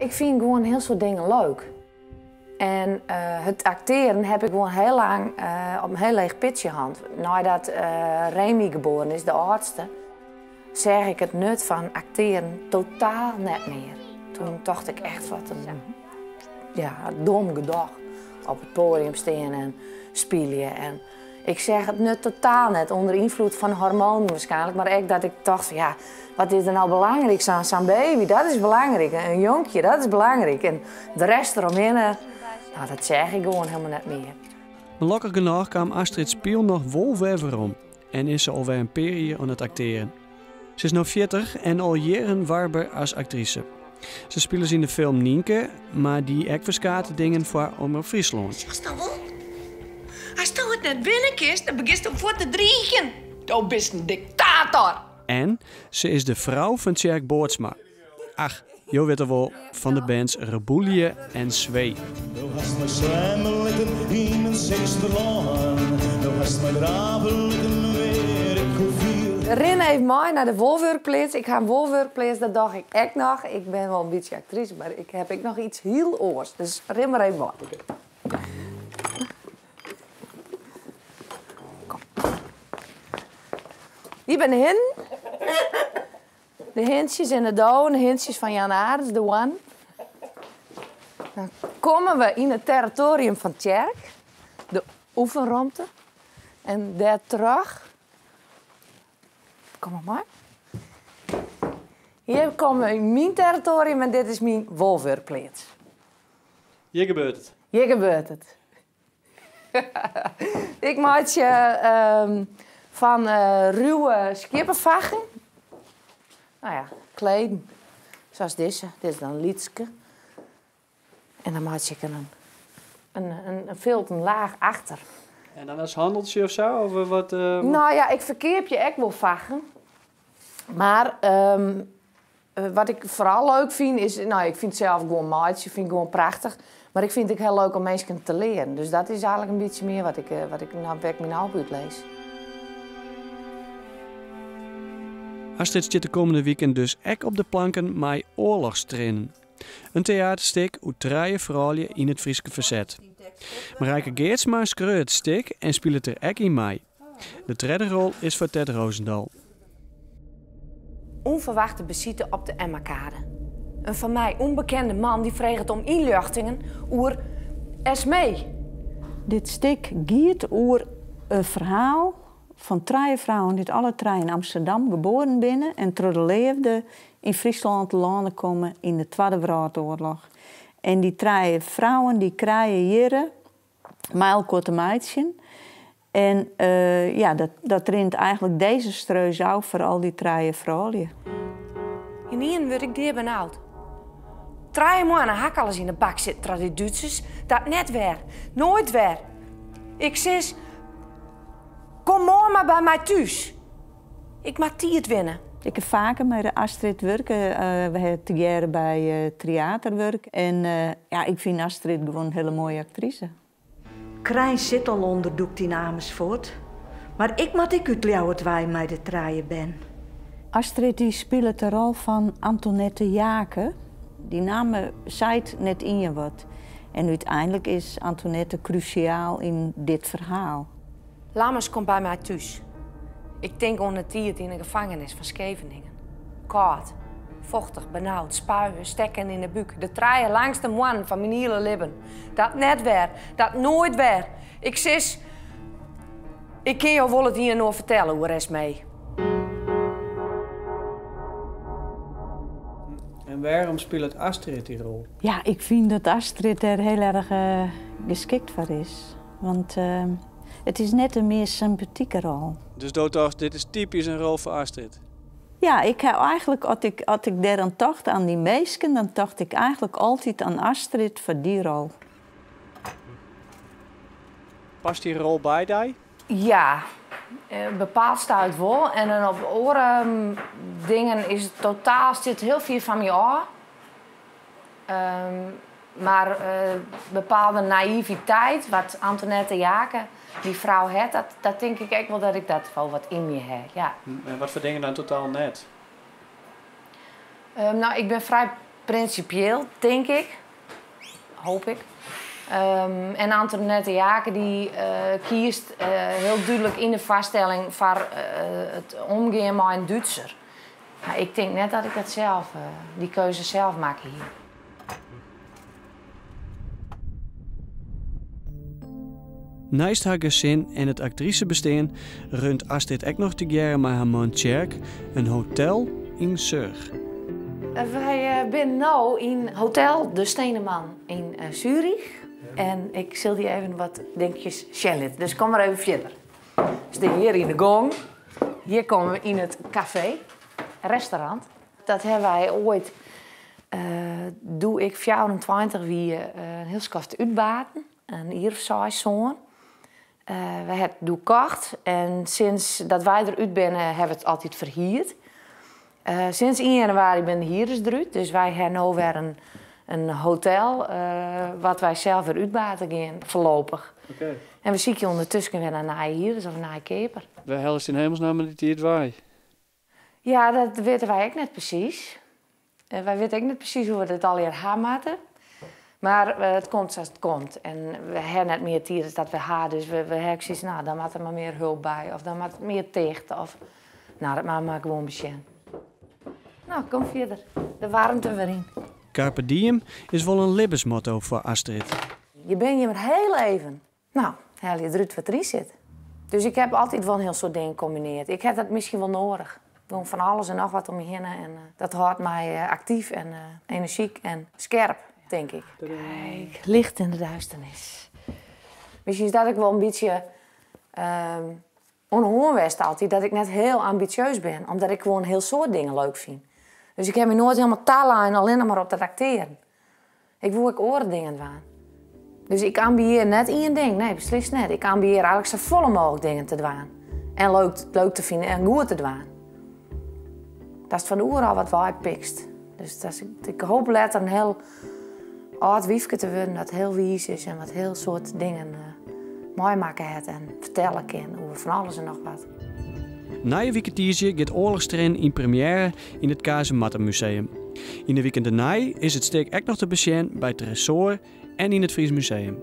Ik fyn gewoan hiel soad dingen leuk. En it aktearen ha ik gewoan hiel lang op in hiel leech pitsje hân. Neidat Remy geboren is, de âldste, seach ik it nut fan aktearen totaal net mear. Toen tocht ik echt, wat in, ja, dom gedoch op it poadium stean en spylje. En ik seach it nut totaal net, ûnder ynfloed fan hormoanen waarskynlik, mar ek dat ik tocht fan ja, wat is der no belangryk? Sa'n baby, dat is belangryk. In jonkje, dat is belangryk. En de rest deromhinne, no, dat seach ik gewoan hielendal net mear. Mar lokkich genôch kaam Astrid Spiel noch wol wer werom en is se al wer in pear jier oan it aktearen. Se is no 40 en al jierren warber as aktrise. Se spile yn de film Nynke, mar die ek ferskate dingen foar Omrop Fryslân. Sjochst al wol? Asto it net winne kinst, dan begjinsto fuort te driigjen. Do bist in diktator! En se is de frou fan Tsjerk Bootsma. Ach, jo witte wol, fan de bands Reboelje en Swee. Do hast my swimme litten yn in Sexterlân, do hast my drave litten wêr ik hoe fier. Rin even mei nei de wolwurkpleats. Ik ha in wolwurkpleats, dat doch ik ek noch. Ik bin wol in bytsje aktrise, mar ik ha ek noch iets hiel oars. Dus rin mar even mei. Kom. Hjir binne de hinnen. De hintsjes en de dowen, de hintsjes fan Jan Arendz, de One. Dan komme we yn it territoarium fan Tsjerk, de oefenromte. En dêr troch, kom mar mei. Hjir komme we yn myn territoarium en dit is myn wolwurkpleats. Hjir gebeurt it. Hjir gebeurt it. Ik meitsje fan ruwe skieppefachen, no ja, kleden, sa as dizze. Dit is dan in lytske. En dan meitsje ik der in filten laach achter. En dan as hanneltsje of sa? Of wat? No ja, ik ferkeapje ek wol fachen. Mar wat ik foaral leuk fyn is, no, ik fyn it sels gewoan meitsjen, fyn ik gewoan prachtich. Mar ik fyn it ek hiel leuk om minsken te learen. Dus dat is eigenlik in bytsje mear wat ik, wat ik, no, wêr't ik my no op útlis. Astrid stiet de kommende wiken dus ek op de planken mei Oarlochstriennen. In teaterstik oer trije froulju yn it Fryske ferset. Marijke Geertsma skreau it stik en spilet der ek yn mei. De tredde rol is foar Tet Rozendal. Ûnferwachte besite op de Emmakade. In foar my ûnbekende man dy't freget om ynljochtingen oer Esmee. Dit stik giet oer in ferhaal fan trije frouwen dy't alle trije yn Amsterdam geboren binne en troch de leafde yn Fryslân telâne komme yn de Twadde Wrâldoarloch. En dy trije frouwen dy krije hjirre mei elkoar te meitsjen. En ja, dat rint eigenlik desastreus ôf foar al dy trije froulju. Ynienen wurd ik deabenaud. Trije moanne ha ik alris yn 'e bak sitten troch dy Dútsers. Dat net wer. Noait wer. Ik sis, kom moarn mar by my thús. Ik moat tiid winne. Ik ha faker mei de Astrid wurke. We ha tegearre by Tryater wurke. En ja, ik fyn Astrid gewoan in hiele moaie aktrise. Krijn sit al ûnderdûkt yn Amersfoort, mar ik moat ek út Ljouwert wei mei de trije bern. Astrid dy spilet de rol fan Antoinette Jake. Dy namme seit net ien wat. En úteinlik is Antoinette krúsjaal yn dit ferhaal. Lammers komt by my thús. Ik tink oan de tiid yn 'e gefangenis fan Skeveningen. Kâld, fochtich, benaud, spuien, stekken yn 'e búk. De trije langste moannen fan myn hiele libben. Dat net wer, dat noait wer. Ik sis, ik kin jo wol it ien en oar fertelle oer Esmee. En wêrom spilet Astrid dy rol? Ja, ik fyn dat Astrid dêr hiel erch geskikt foar is. Want it is net de meast sympatike rol. Dus do tochtst, dit is typysk in rol foar Astrid? Ja, ik ha eigenlik, as ik, as ik dêroan tocht, oan dy minsken, dan tocht ik eigenlik altyd oan Astrid foar dy rol. Past dy rol by dy? Ja, bepaald stuit wol. En dan op oare dingen is it totaal, stiet hiel fier fan my ôf. Mar bepaalde naïviteit, wat Antoinette Jake, dy frou hat, dat, dat tink ik ek wol dat ik dat wol wat yn my ha, ja. En wat foar dingen dan totaal net? No, ik bin frij Prinsipieel, tink ik. Hoop ik. En Antoinette Jake dy kiest hiel dúdlik yn de foarstelling foar it omgean mei in Dútser. Mar ik tink net dat ik dat sels, dy keuze sels makke hie. Neist har gesin en it aktrisebestean runt Astrid ek noch tegearre mei har man Tjerk in hotel yn Surch. Wy binne no yn Hotel De Stenen Man yn Zurich. En ik sil dy even wat dinkjes sjen litte. Dus kom mar even fierder. We stean hjir yn de gong. Hjir komme we yn it kafee, restaurant. Dat hawwe wy oait, doe ik 24 wie, in hiel skoft útbaten. In jier of seis, sân. Wy hawwe it doe kocht en sinds dat wy der út binne, hawwe we it altyd ferhierd. Sinds ien januari binne de hierders derút, dus wy hawwe no wer in hotel wat wy sels wer útbate gean, foarlopich. En we sykje ûndertusken wer nei nije hierders of in nije keaper. Wêr hellest yn hemelsnamme dy tiid wei? Ja, dat witte wy ek net presys. Wy witte ek net presys hoe we dit allegear ha moatte. Mar it komt sa't it komt. En we ha net mear tiid as dat we ha, dus we ha ek soiets, no, dan moat der mar mear hulp by of dan moat it mear ticht of, no, dat moatte we mar gewoan besjen. No, kom fierder. De waarmte wer yn. Carpe diem is wol in libbensmotto foar Astrid. Je binne hjir mar hiel even. No, helje derút wat deryn sit. Dus ik heb altyd wol in hiel soad dingen kombinearre. Ik ha dat miskien wol nedich. Gewoan fan alles en noch wat om my hinne en dat hâldt my aktyf en enerzjyk en skerp, tink ik. Kijk, licht in de duisternis. Miskien is dat ek wol in bytsje oan de hân west altyd, dat ik net hiel ambisjeus bin, omdat ik gewoan in hiel soad dingen leuk fyn. Dus ik ha my noait hielendal talein allinnich mar op dat aktearen. Ik woe ek oare dingen dwaan. Dus ik ambieer net ien ding, nee, beslist net. Ik ambieer eigenlik safolle mooglik dingen te dwaan. En leuk, leuk te finen en goed te dwaan. Datst fan oeral wat weipikst. Dus dat is, ik hoop letter in hiel âld wyfke te wurden dat hiel wiis is en wat hiel soad dingen meimakke hat en fertelle kin oer fan alles en noch wat. Nije wike tiisdei giet Oarlochstriennen yn premjêre yn it Kazemattenmuseum. Yn de wiken dêrnei is it stik ek noch te besjen by Tresoar en yn it Fries Museum.